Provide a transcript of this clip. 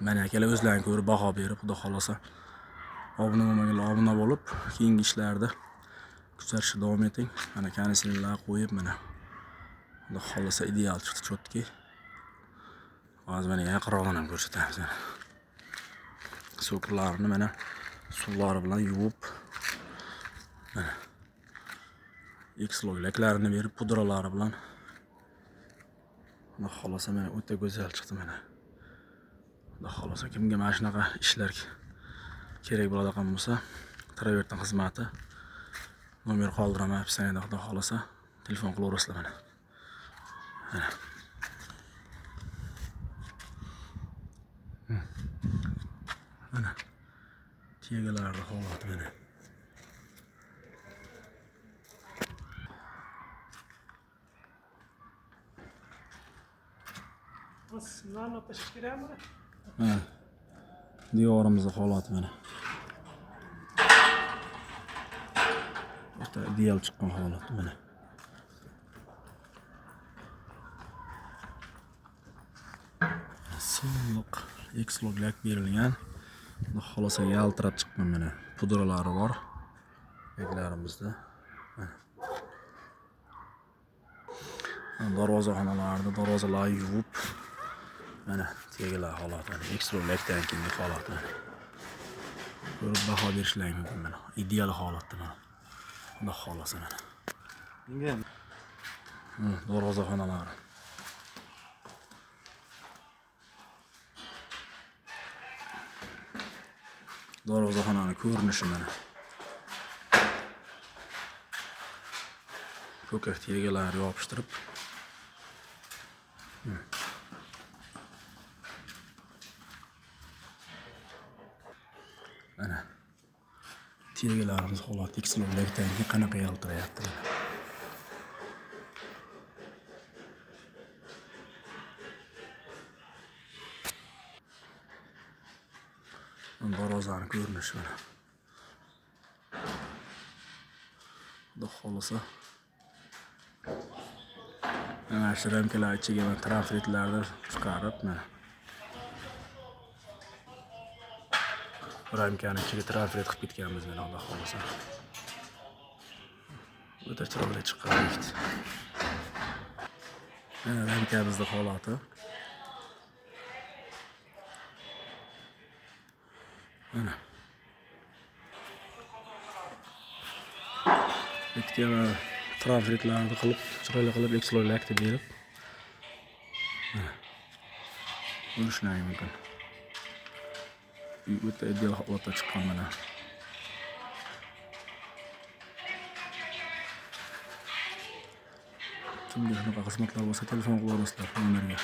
Mana akalar o'zlaring ko'rib baho berib, xudo xolasa obuna bo'lmaganlar obuna bo'lib, keyingi ishlarda kuzatishda davom eting. Mana konditsionerlar qo'yib, mana xudo xolasa ideal chiqdi, cho'tki. Hozir mana yaqinroqdan ham ko'rsatamiz mana. So'kirlarini mana suvlari bilan yuvib, mana eksloglaklarini berib, pudralari bilan xudo xolasa mana o'ta go'zal chiqdi mana. Xudo xolasa kimga mana shunaqa ishlar kerak bo'ladigan bo'lsa, travertin xizmati nomer qoldiraman описаниеda, xudo xolasa telefon qilaverasizlar mana. Mana. Mana tegalarni holati mana. Mana diyorimizni holati mana. O'ta ideal chiqqan holat mana. Silliq ekslog-lak berilgan. Xudo xolasa yaltirab chiqqan mana. Pudralari bor beklarimizda. Mana. Darvozaxonalarda darvozalar yuvib, mana tegilar holati, mana ekslog-lakdan keyingi holat mana. Ko'rib baho berishlari mumkin mana. Ideal holatda mana. Xudo xolasa mana. Darvozaxonalari. Darvozaxonani ko'rinishi mana. Ko'kak tegalar yopishtirib. Mana tegalarimiz holati eksloglardan keyin qanaqa yaltirayapti mana. Darvozani ko'rinishi mana. Xudo xolasa mana shu ramkalar ichiga mana transferlarni chiqarib, mana ramkani ichiga transfer qilib ketganmiz mana, xudo xolasa. O'ta chiroyli chiqqan obyekt. Mana ramkamizning holati. Mana. Bitga transferlarni qilib, chiroyli qilib ekslog-lakni berib, mana ko'rishlari mumkin. Uy o'ta ideal holatda chiqqan mana. Kimga shunaqa xizmatlar bo'lsa, telefon qilaverasizlar nomerga.